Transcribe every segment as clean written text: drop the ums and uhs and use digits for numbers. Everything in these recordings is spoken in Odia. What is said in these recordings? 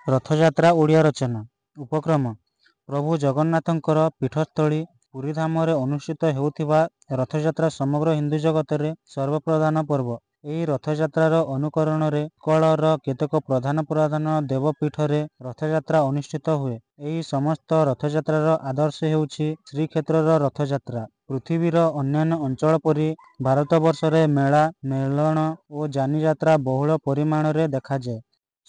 ରଥଯାତ୍ରା ଓଡ଼ିଆ ରଚନା। ଉପକ୍ରମ। ପ୍ରଭୁ ଜଗନ୍ନାଥଙ୍କର ପୀଠସ୍ଥଳୀ ପୁରୀଧାମରେ ଅନୁଷ୍ଠିତ ହେଉଥିବା ରଥଯାତ୍ରା ସମଗ୍ର ହିନ୍ଦୁ ଜଗତରେ ସର୍ବପ୍ରଧାନ ପର୍ବ। ଏହି ରଥଯାତ୍ରାର ଅନୁକରଣରେ ଉତ୍କଳର କେତେକ ପ୍ରଧାନ ପ୍ରଧାନ ଦେବପୀଠରେ ରଥଯାତ୍ରା ଅନୁଷ୍ଠିତ ହୁଏ। ଏହି ସମସ୍ତ ରଥଯାତ୍ରାର ଆଦର୍ଶ ହେଉଛି ଶ୍ରୀକ୍ଷେତ୍ରର ରଥଯାତ୍ରା। ପୃଥିବୀର ଅନ୍ୟାନ୍ୟ ଅଞ୍ଚଳ ପରି ଭାରତବର୍ଷରେ ମେଳା, ମେଳଣ ଓ ଯାନିଯାତ୍ରା ବହୁଳ ପରିମାଣରେ ଦେଖାଯାଏ।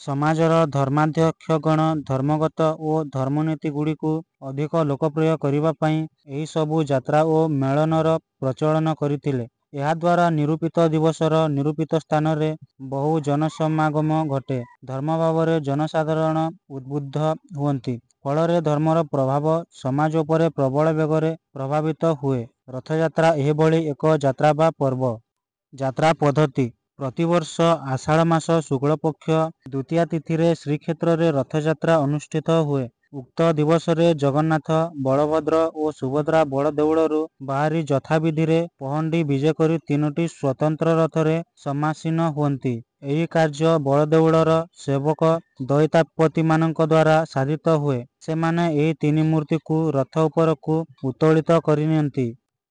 ସମାଜର ଧର୍ମାଧ୍ୟକ୍ଷଗଣ ଧର୍ମଗତ ଓ ଧର୍ମନୀତିଗୁଡ଼ିକୁ ଅଧିକ ଲୋକପ୍ରିୟ କରିବା ପାଇଁ ଏହିସବୁ ଯାତ୍ରା ଓ ମେଳଣର ପ୍ରଚଳନ କରିଥିଲେ। ଏହାଦ୍ୱାରା ନିରୂପିତ ଦିବସର ନିରୂପିତ ସ୍ଥାନରେ ବହୁ ଜନସମାଗମ ଘଟେ। ଧର୍ମଭାବରେ ଜନସାଧାରଣ ଉଦ୍ବୁଦ୍ଧ ହୁଅନ୍ତି। ଫଳରେ ଧର୍ମର ପ୍ରଭାବ ସମାଜ ଉପରେ ପ୍ରବଳ ବେଗରେ ପ୍ରବାହିତ ହୁଏ। ରଥଯାତ୍ରା ଏହିଭଳି ଏକ ଯାତ୍ରା ବା ପର୍ବ। ଯାତ୍ରା ପଦ୍ଧତି: ପ୍ରତିବର୍ଷ ଆଷାଢ଼ ମାସ ଶୁକ୍ଳପକ୍ଷ ଦ୍ୱିତୀୟା ତିଥିରେ ଶ୍ରୀକ୍ଷେତ୍ରରେ ରଥଯାତ୍ରା ଅନୁଷ୍ଠିତ ହୁଏ। ଉକ୍ତ ଦିବସରେ ଜଗନ୍ନାଥ, ବଳଭଦ୍ର ଓ ସୁଭଦ୍ରା ବଡ଼ଦେଉଳରୁ ବାହାରି ଯଥାବିଧିରେ ପହଣ୍ଡି ବିଜେ କରି ତିନୋଟି ସ୍ୱତନ୍ତ୍ର ରଥରେ ସମାସୀନ ହୁଅନ୍ତି। ଏହି କାର୍ଯ୍ୟ ବଡ଼ଦେଉଳର ସେବକ ଦଇତାପତିମାନଙ୍କ ଦ୍ୱାରା ସାଧିତ ହୁଏ। ସେମାନେ ଏହି ତିନି ମୂର୍ତ୍ତିଙ୍କୁ ରଥ ଉପରକୁ ଉତ୍ତୋଳିତ କରିନିଅନ୍ତି।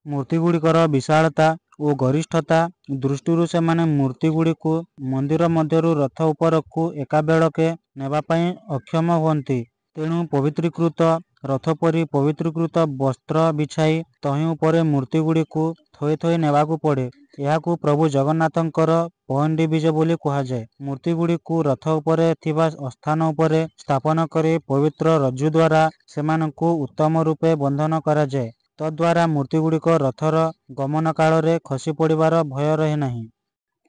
ମୂର୍ତ୍ତିଗୁଡ଼ିକର ବିଶାଳତା ଓ ଗରିଷ୍ଠତା ଦୃଷ୍ଟିରୁ ସେମାନେ ମୂର୍ତ୍ତିଗୁଡ଼ିକୁ ମନ୍ଦିର ମଧ୍ୟରୁ ରଥ ଉପରକୁ ଏକାବେଳକେ ନେବା ପାଇଁ ଅକ୍ଷମ ହୁଅନ୍ତି। ତେଣୁ ପବିତ୍ରୀକୃତ ରଥୋପରି ପବିତ୍ରୀକୃତ ବସ୍ତ୍ର ବିଛାଇ ତହିଁ ଉପରେ ମୂର୍ତ୍ତିଗୁଡ଼ିକୁ ଥୋଇ ଥୋଇ ନେବାକୁ ପଡ଼େ। ଏହାକୁ ପ୍ରଭୁ ଜଗନ୍ନାଥଙ୍କର ପହଣ୍ଡି ବିଜେ ବୋଲି କୁହାଯାଏ। ମୂର୍ତ୍ତିଗୁଡ଼ିକୁ ରଥ ଉପରେ ଥିବା ଆସ୍ଥାନ ଉପରେ ସ୍ଥାପନ କରି ପବିତ୍ର ରଜ୍ଜୁଦ୍ୱାରା ସେମାନଙ୍କୁ ଉତ୍ତମ ରୂପେ ବନ୍ଧନ କରାଯାଏ। ତଦ୍ଦ୍ୱାରା ମୂର୍ତ୍ତିଗୁଡ଼ିକ ରଥର ଗମନ କାଳରେ ଖସି ପଡ଼ିବାର ଭୟ ରହେ ନାହିଁ।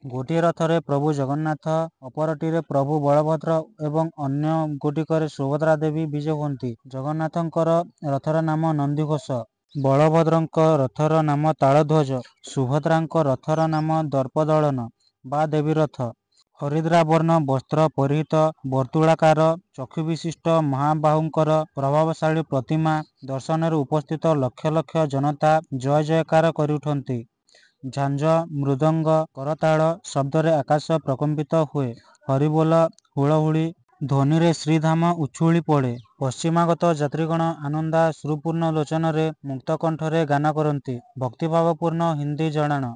ଗୋଟିଏ ରଥରେ ପ୍ରଭୁ ଜଗନ୍ନାଥ, ଅପରଟିରେ ପ୍ରଭୁ ବଳଭଦ୍ର ଏବଂ ଅନ୍ୟ ଗୋଟିକରେ ସୁଭଦ୍ରା ଦେବୀ ବିଜେ ହୁଅନ୍ତି। ଜଗନ୍ନାଥଙ୍କର ରଥର ନାମ ନନ୍ଦିଘୋଷ, ବଳଭଦ୍ରଙ୍କ ରଥର ନାମ ତାଳଧ୍ୱଜ, ସୁଭଦ୍ରାଙ୍କ ରଥର ନାମ ଦର୍ପଦଳନ ବା ଦେବୀରଥ। ହରିଦ୍ରାବର୍ଣ୍ଣ ବସ୍ତ୍ର ପରିହିତ ବର୍ତ୍ତୁଳାକାର ଚକ୍ଷୁବିଶିଷ୍ଟ ମହାବାହୁଙ୍କର ପ୍ରଭାବଶାଳୀ ପ୍ରତିମା ଦର୍ଶନରେ ଉପସ୍ଥିତ ଲକ୍ଷ ଲକ୍ଷ ଜନତା ଜୟ ଜୟକାର କରିଉଠନ୍ତି। ଝାଞ୍ଜ, ମୃଦଙ୍ଗ, କରତାଳ ଶବ୍ଦରେ ଆକାଶ ପ୍ରକମ୍ପିତ ହୁଏ। ହରିବୋଲ, ହୁଳହୁଳି ଧ୍ୱନିରେ ଶ୍ରୀଧାମ ଉଛୁଳି ପଡ଼େ। ପଶ୍ଚିମାଗତ ଯାତ୍ରୀଗଣ ଆନନ୍ଦାଶ୍ରୁପୂର୍ଣ୍ଣ ଲୋଚନରେ ମୁକ୍ତକଣ୍ଠରେ ଗାନ କରନ୍ତି ଭକ୍ତିଭାବପୂର୍ଣ୍ଣ ହିନ୍ଦୀ ଜଣାଣ।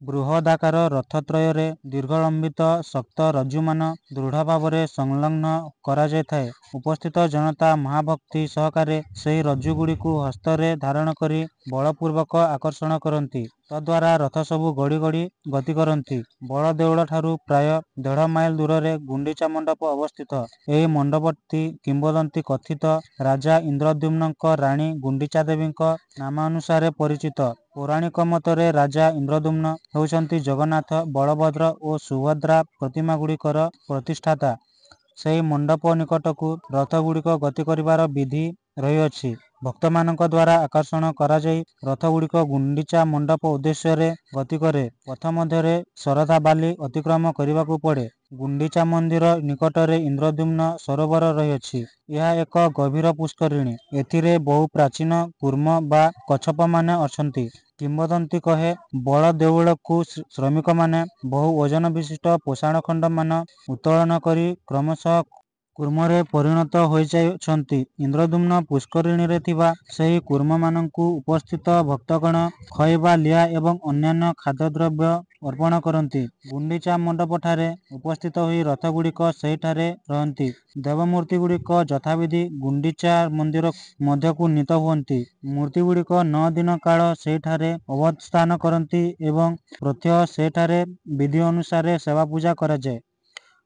ବୃହଦାକାର ରଥତ୍ରୟରେ ଦୀର୍ଘଲମ୍ବିତ ଶକ୍ତ ରଜ୍ଜୁମାନ ଦୃଢ଼ ଭାବରେ ସଂଲଗ୍ନ କରାଯାଇଥାଏ। ଉପସ୍ଥିତ ଜନତା ମହାଭକ୍ତି ସହକାରେ ସେହି ରଜ୍ଜୁଗୁଡ଼ିକୁ ହସ୍ତରେ ଧାରଣ କରି ବଳପୂର୍ବକ ଆକର୍ଷଣ କରନ୍ତି। ତଦ୍ଦ୍ୱାରା ରଥସବୁ ଗଡ଼ି ଗଡ଼ି ଗତି କରନ୍ତି। ବଡ଼ଦେଉଳଠାରୁ ପ୍ରାୟ ଦେଢ଼ ମାଇଲ ଦୂରରେ ଗୁଣ୍ଡିଚା ମଣ୍ଡପ ଅବସ୍ଥିତ। ଏହି ମଣ୍ଡପଟି କିମ୍ବଦନ୍ତୀ କଥିତ ରାଜା ଇନ୍ଦ୍ରଦ୍ୟୁମ୍ନଙ୍କ ରାଣୀ ଗୁଣ୍ଡିଚା ଦେବୀଙ୍କ ନାମାନୁସାରେ ପରିଚିତ। ପୌରାଣିକ ମତରେ ରାଜା ଇନ୍ଦ୍ରଦ୍ୟୁମ୍ନ ହେଉଛନ୍ତି ଜଗନ୍ନାଥ, ବଳଭଦ୍ର ଓ ସୁଭଦ୍ରା ପ୍ରତିମାଗୁଡ଼ିକର ପ୍ରତିଷ୍ଠାତା। ସେହି ମଣ୍ଡପ ନିକଟକୁ ରଥଗୁଡ଼ିକ ଗତି କରିବାର ବିଧି ରହିଅଛି। ଭକ୍ତମାନଙ୍କ ଦ୍ୱାରା ଆକର୍ଷଣ କରାଯାଇ ରଥଗୁଡ଼ିକ ଗୁଣ୍ଡିଚା ମଣ୍ଡପ ଉଦ୍ଦେଶ୍ୟରେ ଗତି କରେ। ପଥ ମଧ୍ୟରେ ଶରଧାବାଲି ଅତିକ୍ରମ କରିବାକୁ ପଡ଼େ। ଗୁଣ୍ଡିଚା ମନ୍ଦିର ନିକଟରେ ଇନ୍ଦ୍ରଦ୍ୟୁମ୍ନ ସରୋବର ରହିଅଛି। ଏହା ଏକ ଗଭୀର ପୁଷ୍କରିଣୀ। ଏଥିରେ ବହୁ ପ୍ରାଚୀନ କୂର୍ମ ବା କଚ୍ଛପମାନେ ଅଛନ୍ତି। କିମ୍ବଦନ୍ତୀ କହେ, ବଡ଼ଦେଉଳକୁ ଶ୍ରମିକମାନେ ବହୁ ଓଜନବିଶିଷ୍ଟ ପାଷାଣଖଣ୍ଡମାନ ଉତ୍ତୋଳନ କରି କ୍ରମଶଃ କୂର୍ମରେ ପରିଣତ ହୋଇଯାଇଅଛନ୍ତି। ଇନ୍ଦ୍ରଦ୍ୟୁମ୍ନ ପୁଷ୍କରିଣୀରେ ଥିବା ସେହି କୂର୍ମମାନଙ୍କୁ ଉପସ୍ଥିତ ଭକ୍ତଗଣ ଖଇ ବା ଲିଆ ଏବଂ ଅନ୍ୟାନ୍ୟ ଖାଦ୍ୟଦ୍ରବ୍ୟ ଅର୍ପଣ କରନ୍ତି। ଗୁଣ୍ଡିଚା ମଣ୍ଡପଠାରେ ଉପସ୍ଥିତ ହୋଇ ରଥଗୁଡ଼ିକ ସେହିଠାରେ ରହନ୍ତି। ଦେବମୂର୍ତ୍ତିଗୁଡ଼ିକ ଯଥାବିଧି ଗୁଣ୍ଡିଚା ମନ୍ଦିର ମଧ୍ୟକୁ ନୀତ ହୁଅନ୍ତି। ମୂର୍ତ୍ତିଗୁଡ଼ିକ ନଅ ଦିନ କାଳ ସେହିଠାରେ ଅବସ୍ଥାନ କରନ୍ତି ଏବଂ ପ୍ରତ୍ୟହ ସେହିଠାରେ ବିଧି ଅନୁସାରେ ସେବାପୂଜା କରାଯାଏ।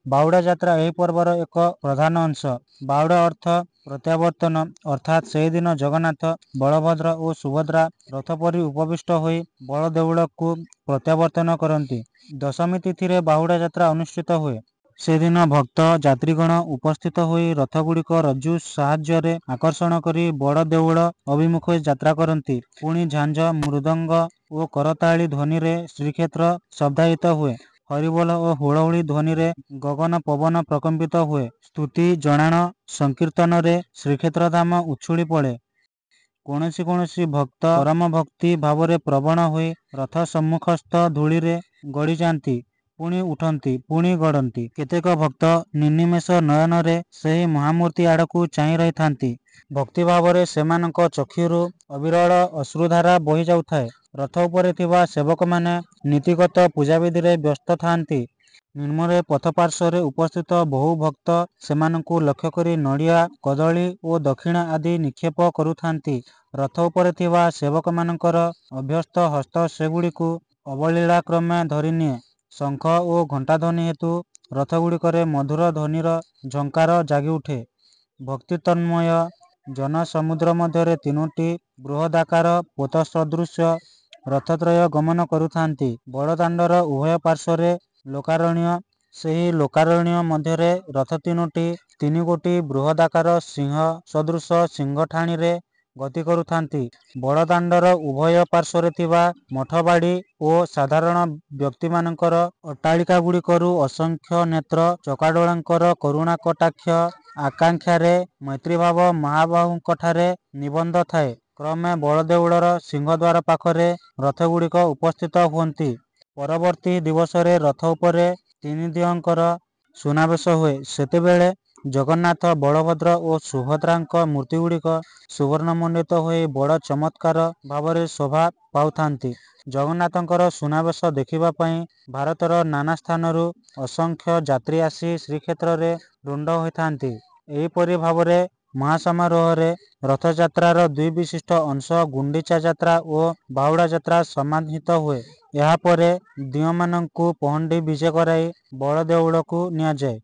ବାହୁଡ଼ା ଯାତ୍ରା ଏହି ପର୍ବର ଏକ ପ୍ରଧାନ ଅଂଶ। ବାହୁଡ଼ା ଅର୍ଥ ପ୍ରତ୍ୟାବର୍ତ୍ତନ, ଅର୍ଥାତ୍ ସେହିଦିନ ଜଗନ୍ନାଥ, ବଳଭଦ୍ର ଓ ସୁଭଦ୍ରା ରଥୋପରି ଉପବିଷ୍ଟ ହୋଇ ବଡ଼ଦେଉଳକୁ ପ୍ରତ୍ୟାବର୍ତ୍ତନ କରନ୍ତି। ଦଶମୀ ତିଥିରେ ବାହୁଡ଼ା ଯାତ୍ରା ଅନୁଷ୍ଠିତ ହୁଏ। ସେଦିନ ଭକ୍ତ, ଯାତ୍ରୀଗଣ ଉପସ୍ଥିତ ହୋଇ ରଥଗୁଡ଼ିକ ରଜ୍ଜୁ ସାହାଯ୍ୟରେ ଆକର୍ଷଣ କରି ବଡ଼ଦେଉଳ ଅଭିମୁଖେ ଯାତ୍ରା କରନ୍ତି। ପୁଣି ଝାଞ୍ଜ, ମୃଦଙ୍ଗ ଓ କରତାଳି ଧ୍ୱନିରେ ଶ୍ରୀକ୍ଷେତ୍ର ଶବ୍ଦାୟିତ ହୁଏ। ହରିବୋଲ ଓ ହୁଳହୁଳି ଧ୍ୱନିରେ ଗଗନ ପବନ ପ୍ରକମ୍ପିତ ହୁଏ। ସ୍ତୁତି, ଜଣାଣ, ସଂକୀର୍ତ୍ତନରେ ଶ୍ରୀକ୍ଷେତ୍ରଧାମ ଉଛୁଳି ପଡ଼େ। କୌଣସି କୌଣସି ଭକ୍ତ ପରମ ଭକ୍ତି ଭାବରେ ପ୍ରବଣ ହୋଇ ରଥ ସମ୍ମୁଖସ୍ଥ ଧୂଳିରେ ଗଡ଼ିଯାନ୍ତି। ପୁଣି ଉଠନ୍ତି, ପୁଣି ଗଡ଼ନ୍ତି। କେତେକ ଭକ୍ତ ନିର୍ନିମେଷ ନୟନରେ ସେହି ମହାମୂର୍ତ୍ତି ଆଡ଼କୁ ଚାହିଁ ରହିଥାନ୍ତି। ଭକ୍ତିଭାବରେ ସେମାନଙ୍କ ଚକ୍ଷୁରୁ ଅବିରଳ ଅଶ୍ରୁଧାରା ବହି ଯାଉଥାଏ। ରଥ ଉପରେ ଥିବା ସେବକମାନେ ନୀତିଗତ ପୂଜାବିଧିରେ ବ୍ୟସ୍ତ ଥାଆନ୍ତି। ନିମ୍ନରେ ପଥପାର୍ଶ୍ୱରେ ଉପସ୍ଥିତ ବହୁ ଭକ୍ତ ସେମାନଙ୍କୁ ଲକ୍ଷ୍ୟ କରି ନଡ଼ିଆ, କଦଳୀ ଓ ଦକ୍ଷିଣା ଆଦି ନିକ୍ଷେପ କରୁଥାନ୍ତି। ରଥ ଉପରେ ଥିବା ସେବକମାନଙ୍କର ଅଭ୍ୟସ୍ତ ହସ୍ତ ସେଗୁଡ଼ିକୁ ଅବଲୀଳାକ୍ରମେ ଧରିନିଏ। ଶଙ୍ଖ ଓ ଘଣ୍ଟାଧ୍ୱନି ହେତୁ ରଥଗୁଡ଼ିକରେ ମଧୁର ଧ୍ୱନିର ଝଙ୍କାର ଜାଗିଉଠେ। ଭକ୍ତିତନ୍ମୟ ଜନସମୁଦ୍ର ମଧ୍ୟରେ ତିନୋଟି ବୃହଦାକାର ପୋତସଦୃଶ ରଥତ୍ରୟ ଗମନ କରୁଥାନ୍ତି। ବଡ଼ଦାଣ୍ଡର ଉଭୟ ପାର୍ଶ୍ୱରେ ଲୋକାରଣ୍ୟ। ସେହି ଲୋକାରଣ୍ୟ ମଧ୍ୟରେ ରଥ ତିନୋଟି ତିନିଗୋଟି ବୃହଦାକାର ସିଂହ ସଦୃଶ ସିଂହଠାଣିରେ ଗତି କରୁଥାନ୍ତି। ବଡ଼ଦାଣ୍ଡର ଉଭୟ ପାର୍ଶ୍ୱରେ ଥିବା ମଠବାଡ଼ି ଓ ସାଧାରଣ ବ୍ୟକ୍ତିମାନଙ୍କର ଅଟ୍ଟାଳିକାଗୁଡ଼ିକରୁ ଅସଂଖ୍ୟ ନେତ୍ର ଚକାଡୋଳଙ୍କର କରୁଣାକଟାକ୍ଷ ଆକାଙ୍କ୍ଷାରେ ମୈତ୍ରୀଭାବ ମହାବାହୁଙ୍କଠାରେ ନିବଦ୍ଧ ଥାଏ। କ୍ରମେ ବଡ଼ଦେଉଳର ସିଂହଦ୍ୱାର ପାଖରେ ରଥଗୁଡ଼ିକ ଉପସ୍ଥିତ ହୁଅନ୍ତି। ପରବର୍ତ୍ତୀ ଦିବସରେ ରଥ ଉପରେ ତିନି ଦିଅଁଙ୍କର ସୁନାବେଶ ହୁଏ। ସେତେବେଳେ ଜଗନ୍ନାଥ, ବଳଭଦ୍ର ଓ ସୁଭଦ୍ରାଙ୍କ ମୂର୍ତ୍ତିଗୁଡ଼ିକ ସୁବର୍ଣ୍ଣମଣ୍ଡିତ ହୋଇ ବଡ଼ ଚମତ୍କାର ଭାବରେ ଶୋଭା ପାଉଥାନ୍ତି। ଜଗନ୍ନାଥଙ୍କର ସୁନାବେଶ ଦେଖିବା ପାଇଁ ଭାରତର ନାନା ସ୍ଥାନରୁ ଅସଂଖ୍ୟ ଯାତ୍ରୀ ଆସି ଶ୍ରୀକ୍ଷେତ୍ରରେ ରୁଣ୍ଡ ହୋଇଥାନ୍ତି। ଏହିପରି ଭାବରେ ମହାସମାରୋହରେ ରଥଯାତ୍ରାର ଦ୍ୱିବିଶିଷ୍ଟ ଅଂଶ ଗୁଣ୍ଡିଚା ଯାତ୍ରା ଓ ବାହୁଡ଼ା ଯାତ୍ରା ସମାହିତ ହୁଏ। ଏହାପରେ ଦିଅଁମାନଙ୍କୁ ପହଣ୍ଡି ବିଜେ କରାଇ ବଡ଼ଦେଉଳକୁ ନିଆଯାଏ।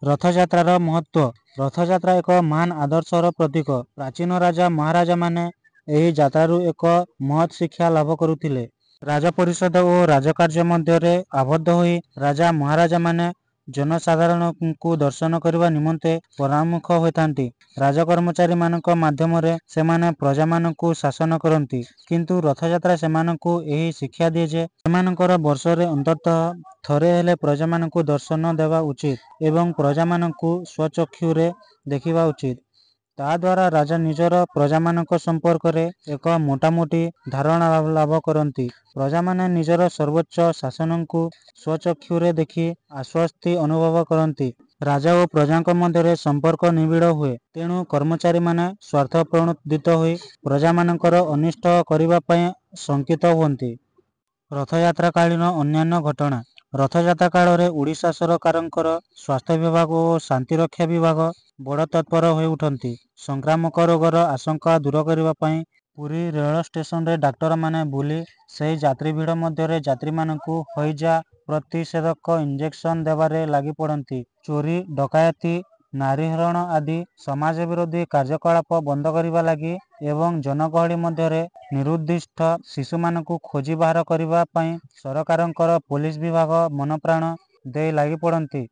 ରଥଯାତ୍ରାର ମହତ୍ତ୍ୱ। ରଥଯାତ୍ରା ଏକ ମହାନ୍ ଆଦର୍ଶର ପ୍ରତୀକ। ପ୍ରାଚୀନ ରାଜା ମହାରାଜାମାନେ ଏହି ଯାତ୍ରାରୁ ଏକ ମହତ୍ ଶିକ୍ଷା ଲାଭ କରୁଥିଲେ। ରାଜପରିଷଦ ଓ ରାଜକାର୍ଯ୍ୟ ମଧ୍ୟରେ ଆବଦ୍ଧ ହୋଇ ରାଜା ମହାରାଜାମାନେ ଜନସାଧାରଣଙ୍କୁ ଦର୍ଶନ କରିବା ନିମନ୍ତେ ପରାଙ୍ମୁଖ ହୋଇଥାନ୍ତି। ରାଜକର୍ମଚାରୀମାନଙ୍କ ମାଧ୍ୟମରେ ସେମାନେ ପ୍ରଜାମାନଙ୍କୁ ଶାସନ କରନ୍ତି। କିନ୍ତୁ ରଥଯାତ୍ରା ସେମାନଙ୍କୁ ଏହି ଶିକ୍ଷା ଦିଏ ଯେ, ସେମାନଙ୍କର ବର୍ଷରେ ଅନ୍ତତଃ ଥରେ ହେଲେ ପ୍ରଜାମାନଙ୍କୁ ଦର୍ଶନ ଦେବା ଉଚିତ ଏବଂ ପ୍ରଜାମାନଙ୍କୁ ସ୍ୱଚକ୍ଷୁରେ ଦେଖିବା ଉଚିତ। ତାହାଦ୍ୱାରା ରାଜା ନିଜର ପ୍ରଜାମାନଙ୍କ ସମ୍ପର୍କରେ ଏକ ମୋଟାମୋଟି ଧାରଣା ଲାଭ କରନ୍ତି। ପ୍ରଜାମାନେ ନିଜର ସର୍ବୋଚ୍ଚ ଶାସକଙ୍କୁ ସ୍ୱଚକ୍ଷୁରେ ଦେଖି ଆଶ୍ୱସ୍ତି ଅନୁଭବ କରନ୍ତି। ରାଜା ଓ ପ୍ରଜାଙ୍କ ମଧ୍ୟରେ ସମ୍ପର୍କ ନିବିଡ଼ ହୁଏ। ତେଣୁ କର୍ମଚାରୀମାନେ ସ୍ୱାର୍ଥପ୍ରଣୋଦିତ ହୋଇ ପ୍ରଜାମାନଙ୍କର ଅନିଷ୍ଟ କରିବା ପାଇଁ ଶଙ୍କିତ ହୁଅନ୍ତି। ରଥଯାତ୍ରାକାଳୀନ ଅନ୍ୟାନ୍ୟ ଘଟଣା। ରଥଯାତ୍ରା କାଳରେ ଓଡ଼ିଶା ସରକାରଙ୍କର ସ୍ୱାସ୍ଥ୍ୟ ବିଭାଗ ଓ ଶାନ୍ତିରକ୍ଷା ବିଭାଗ ବଡ଼ ତତ୍ପର ହୋଇଉଠନ୍ତି। ସଂକ୍ରାମକ ରୋଗର ଆଶଙ୍କା ଦୂର କରିବା ପାଇଁ ପୁରୀ ରେଳ ଷ୍ଟେସନରେ ଡାକ୍ତରମାନେ ବୁଲି ସେହି ଯାତ୍ରୀଭିଡ଼ ମଧ୍ୟରେ ଯାତ୍ରୀମାନଙ୍କୁ ହଇଜା ପ୍ରତିଷେଧକ ଇଞ୍ଜେକସନ ଦେବାରେ ଲାଗିପଡ଼ନ୍ତି। ଚୋରି, ଡକାୟତି, ନାରୀହରଣ ଆଦି ସମାଜବିରୋଧୀ କାର୍ଯ୍ୟକଳାପ ବନ୍ଦ କରିବା ଲାଗି ଏବଂ ଜନଗହଳି ମଧ୍ୟରେ ନିରୁଦ୍ଦିଷ୍ଟ ଶିଶୁମାନଙ୍କୁ ଖୋଜି ବାହାର କରିବା ପାଇଁ ସରକାରଙ୍କର ପୋଲିସ ବିଭାଗ ମନପ୍ରାଣ ଦେଇ ଲାଗିପଡ଼ନ୍ତି।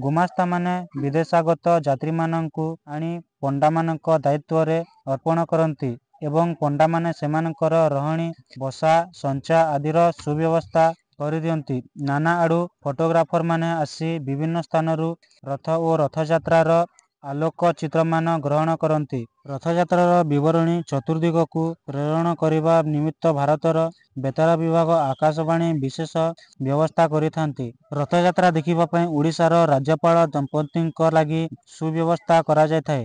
ଗୁମାସ୍ତାମାନେ ବିଦେଶାଗତ ଯାତ୍ରୀମାନଙ୍କୁ ଆଣି ପଣ୍ଡାମାନଙ୍କ ଦାୟିତ୍ୱରେ ଅର୍ପଣ କରନ୍ତି ଏବଂ ପଣ୍ଡାମାନେ ସେମାନଙ୍କର ରହଣି, ବସା, ସଞ୍ଚା ଆଦିର ସୁବ୍ୟବସ୍ଥା କରିଦିଅନ୍ତି। ନାନା ଆଡୁ ଫଟୋଗ୍ରାଫରମାନେ ଆସି ବିଭିନ୍ନ ସ୍ଥାନରୁ ରଥ ଓ ରଥଯାତ୍ରାର ଆଲୋକଚିତ୍ରମାନ ଗ୍ରହଣ କରନ୍ତି। ରଥଯାତ୍ରାର ବିବରଣୀ ଚତୁର୍ଦ୍ଦିଗକୁ ପ୍ରେରଣ କରିବା ନିମିତ୍ତ ଭାରତର ବେତାର ବିଭାଗ ଆକାଶବାଣୀ ବିଶେଷ ବ୍ୟବସ୍ଥା କରିଥାନ୍ତି। ରଥଯାତ୍ରା ଦେଖିବା ପାଇଁ ଓଡ଼ିଶାର ରାଜ୍ୟପାଳ ଦମ୍ପତିଙ୍କ ଲାଗି ସୁବ୍ୟବସ୍ଥା କରାଯାଇଥାଏ।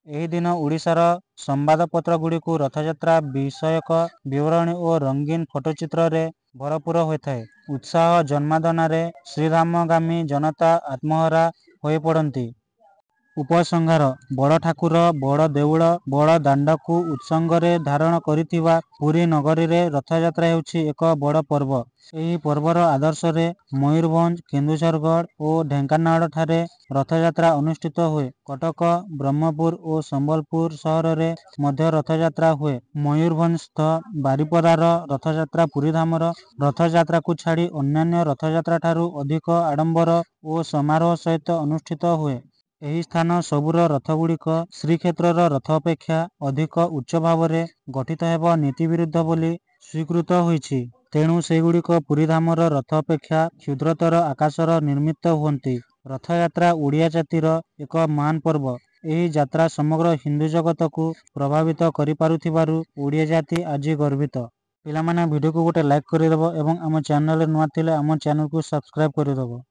ଏହି ଦିନ ଓଡ଼ିଶାର ସମ୍ବାଦପତ୍ରଗୁଡ଼ିକୁ ରଥଯାତ୍ରା ବିଷୟକ ବିବରଣୀ ଓ ରଙ୍ଗୀନ ଫଟୋଚିତ୍ରରେ ଭରପୂର ହୋଇଥାଏ। ଉତ୍ସାହ ଉନ୍ମାଦନାରେ ଶ୍ରୀଧାମଗାମୀ ଜନତା ଆତ୍ମହରା ହୋଇପଡ଼ନ୍ତି। ଉପସଂହାର। ବଡ଼ଠାକୁର, ବଡ଼ଦେଉଳ, ବଡ଼ଦାଣ୍ଡକୁ ଉତ୍ସଙ୍ଗରେ ଧାରଣ କରିଥିବା ପୁରୀ ନଗରୀରେ ରଥଯାତ୍ରା ହେଉଛି ଏକ ବଡ଼ ପର୍ବ। ଏହି ପର୍ବର ଆଦର୍ଶରେ ମୟୂରଭଞ୍ଜ, କେନ୍ଦୁଝରଗଡ଼ ଓ ଢେଙ୍କାନାଳଠାରେ ରଥଯାତ୍ରା ଅନୁଷ୍ଠିତ ହୁଏ। କଟକ, ବ୍ରହ୍ମପୁର ଓ ସମ୍ବଲପୁର ସହରରେ ମଧ୍ୟ ରଥଯାତ୍ରା ହୁଏ। ମୟୂରଭଞ୍ଜସ୍ଥ ବାରିପଦାର ରଥଯାତ୍ରା ପୁରୀଧାମର ରଥଯାତ୍ରାକୁ ଛାଡ଼ି ଅନ୍ୟାନ୍ୟ ରଥଯାତ୍ରାଠାରୁ ଅଧିକ ଆଡ଼ମ୍ବର ଓ ସମାରୋହ ସହିତ ଅନୁଷ୍ଠିତ ହୁଏ। ଏହି ସ୍ଥାନ ସବୁର ରଥଗୁଡ଼ିକ ଶ୍ରୀକ୍ଷେତ୍ରର ରଥ ଅପେକ୍ଷା ଅଧିକ ଉଚ୍ଚ ଭାବରେ ଗଠିତ ହେବା ନୀତିବିରୁଦ୍ଧ ବୋଲି ସ୍ୱୀକୃତ ହୋଇଛି। ତେଣୁ ସେଗୁଡ଼ିକ ପୁରୀଧାମର ରଥ ଅପେକ୍ଷା କ୍ଷୁଦ୍ରତର ଆକାରର ନିର୍ମିତ ହୁଅନ୍ତି। ରଥଯାତ୍ରା ଓଡ଼ିଆ ଜାତିର ଏକ ମହାନ୍ ପର୍ବ। ଏହି ଯାତ୍ରା ସମଗ୍ର ହିନ୍ଦୁ ଜଗତକୁ ପ୍ରଭାବିତ କରିପାରୁଥିବାରୁ ଓଡ଼ିଆ ଜାତି ଆଜି ଗର୍ବିତ। ପିଲାମାନେ, ଭିଡ଼ିଓକୁ ଗୋଟେ ଲାଇକ୍ କରିଦେବ ଏବଂ ଆମ ଚ୍ୟାନେଲରେ ନୂଆ ଥିଲେ ଆମ ଚ୍ୟାନେଲକୁ ସବସ୍କ୍ରାଇବ୍ କରିଦେବ।